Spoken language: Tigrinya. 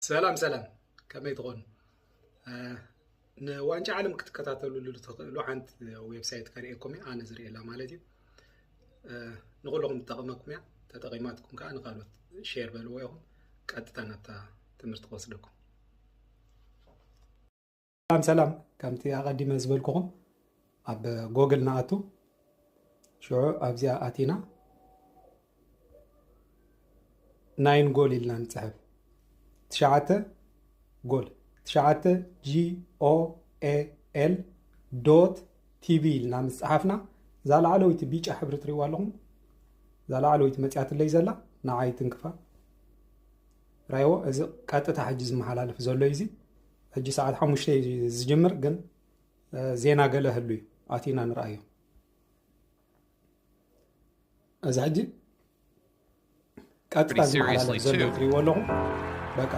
ሰላም ሰላም፣ ከመይ ትኾኑ? ንዋንጫ ዓለም ክትከታተሉሉ ትኽእሉ ሓንቲ ዌብሳይት ከርእየኩም እየ፣ ኣነ ዝርእየላ ማለት እዩ። ንኩልኹም ትጠቕመኩም እያ፣ ተጠቒማትኩም ከዓ ንካልኦት ሼር በልዎ ኢኹም። ቀጥታ ናብታ ትምህርቲ ክወስደኩም። ሰላም ሰላም፣ ከምቲ ኣቐዲመ ዝበልኩኹም ኣብ ጎግል ንኣቱ። ሽዑ ኣብዚኣ ኣቲና ናይን ጎል ኢልና ንፅሕፍ። ትሽዓተ ጎል፣ ትሽዓተ ጂ ኦ ኤ ኤል ዶት ቲ ቪ ኢልና ምስ ፀሓፍና፣ እዛ ላዕለወይቲ ቢጫ ሕብሪ ትሪእዋ ኣለኹም፣ እዛ ላዕለወይቲ መፅያትለይ ዘላ ንዓይ ትንክፋ። ራይዎ፣ እዚ ቀጥታ ሕጂ ዝመሓላለፍ ዘሎ እዩ። እዚ ሕጂ ሰዓት ሓሙሽተ እዩ ዝጅምር፣ ግን ዜና ገለ ህሉ እዩ፣ ኣቲና ንርኣዮ። እዚ ሕጂ ቀጥታ ዝመሓላለፍ ዘሎ ትሪእዎ ኣለኹም። በቃ